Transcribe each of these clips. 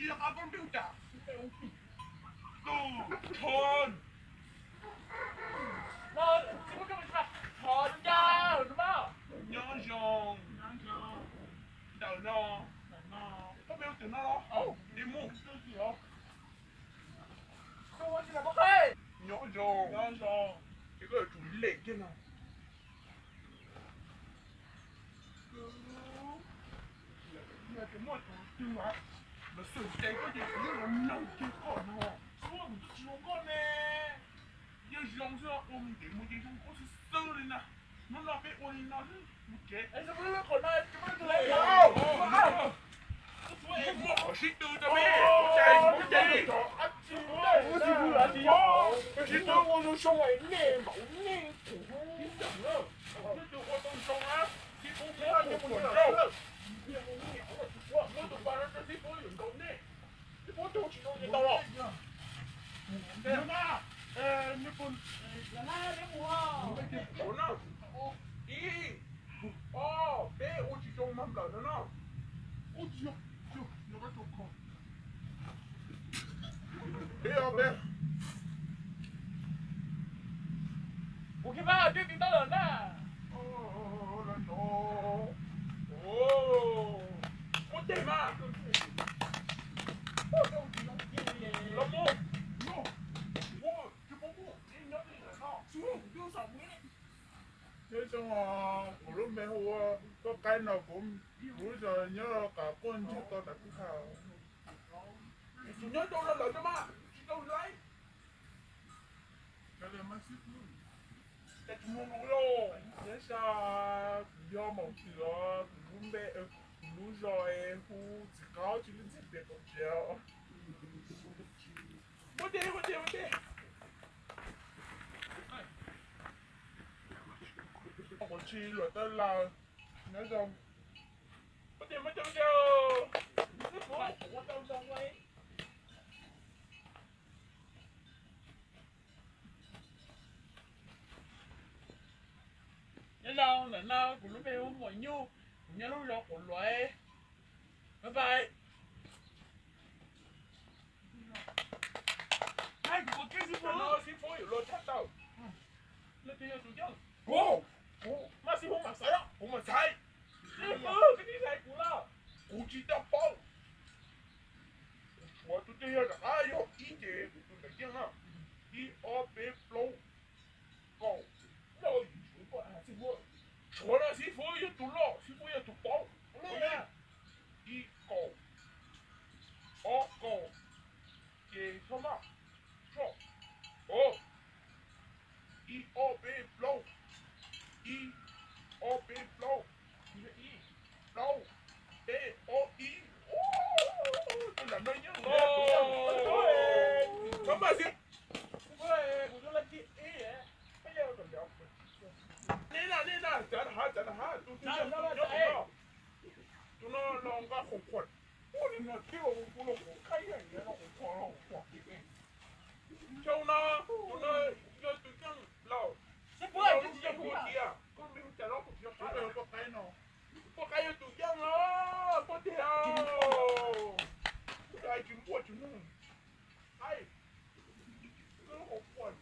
Yog qab koj npe hu cas? Tus Thon. Thon, thov ncaj no mas. Nyob zoo. Ntawm no. Koj npe hu tus no los? Li mus. Nyob zoo. Ces koj yuav tsum lem kiag no. Yog tias muaj tus twg los xwm ces koj ces kuv yuav los nug kiag koj no. Tsis muaj tus twg tsis zoo koj ne. Yog zoo xwb, ua mus ntev mus ces zoo koj xwb xwb li na. Hnub no peb ua li no xwb, mus tsev. Muaj qhov sib tw rau peb, ua cas mus tsev li. Sib tw ua zoo zoo es nej npaum nej kuv. Sib tw ua tau zoo na, sib tw ua tau zoo. Muab tus pas no rau sib tw yuav nkaus nej. Sib tw ua tau tsis zoo ces tau los. Ua no, ib, ob, peb, ua tsis zoo mas nplawm no no. Peb, ob, peb. Kuv kiag mas twb tsis tau lawm na. Muab teg mas. Los mus. Nyob zoo, kuv lub npe hu ua Paj Qaib no, kuv lub zos nyob Qas Quaj Ntsig Toj Nram Kwj Ha. Tsis nyob rau no lawm no mas tsis tau laib. Cas tsis mus lauj, nyob sa, kuv yog Maum Thwm os, kuv lub npe, kuv lub zos hu Txiv Qaub, tsis lub ntxim tias Kaum Tsiav. Muab teg, muab teg, muab teg. Qhov tsis luam tawb laws, nyob zoo. Muab teg, muab teg, muab teg. Nyob zoo, ntawm no kuv lub npe hu Muam Nyuj, kuv nyob lub zos Quav Luam. Bye bye. Xib fwb yuav luag tshaj tawm. Leej twg yog tus yeej? Kuv, kuv, mas xib fwb mam xaiv, kuv mam xaiv. Xib fwb, koj tsis xaiv kuv los? Kuv tsis tau paub. Tshuav tus twg yog rov qab yog ib ces kuv tus ntawd yeej na. Ib ob peb plaub kaum. Tshuav no xib fwb yog tus loj, xib fwb yog tus paub. Ib kaum, ob kaum, ces txhob maj, tso. Ib ob peb plaub, ib ob peb plaub, plaub peb ob ib. Tus nram no yeej los, txhob maj xwb. Nej na, nej na, txav nram hav, txav nram hav, tus twg yog tus nyob hauv no? Tus no los nqa khoom khuam, ua li no thiab kuv los kuv qhaib yam no los kuv khuam los kuv khuam. Xyoo no, tus no yog tus yeej laus, tus no lub npe hu tias, koj npe hu cas los kuv tsis yog qab, tus npe hu Paj Qaib no. Paj Qaib yog tus yeej los, poj tiag, hais tsis npuaj tsis mloog. Hais, koj lub hauv paus,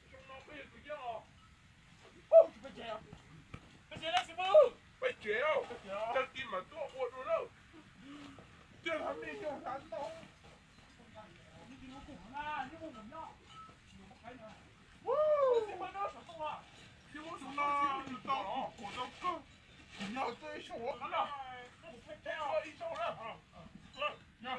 xyoo no koj yog tus yeej os. Peb tsev, peb tsev, tag kis mam tuaj ua dua lawm. Coj hlav mej coj hlav tau. Xib fwb no tau khuam tau kawg, nyob tuaj ib zaug, ib zaug na.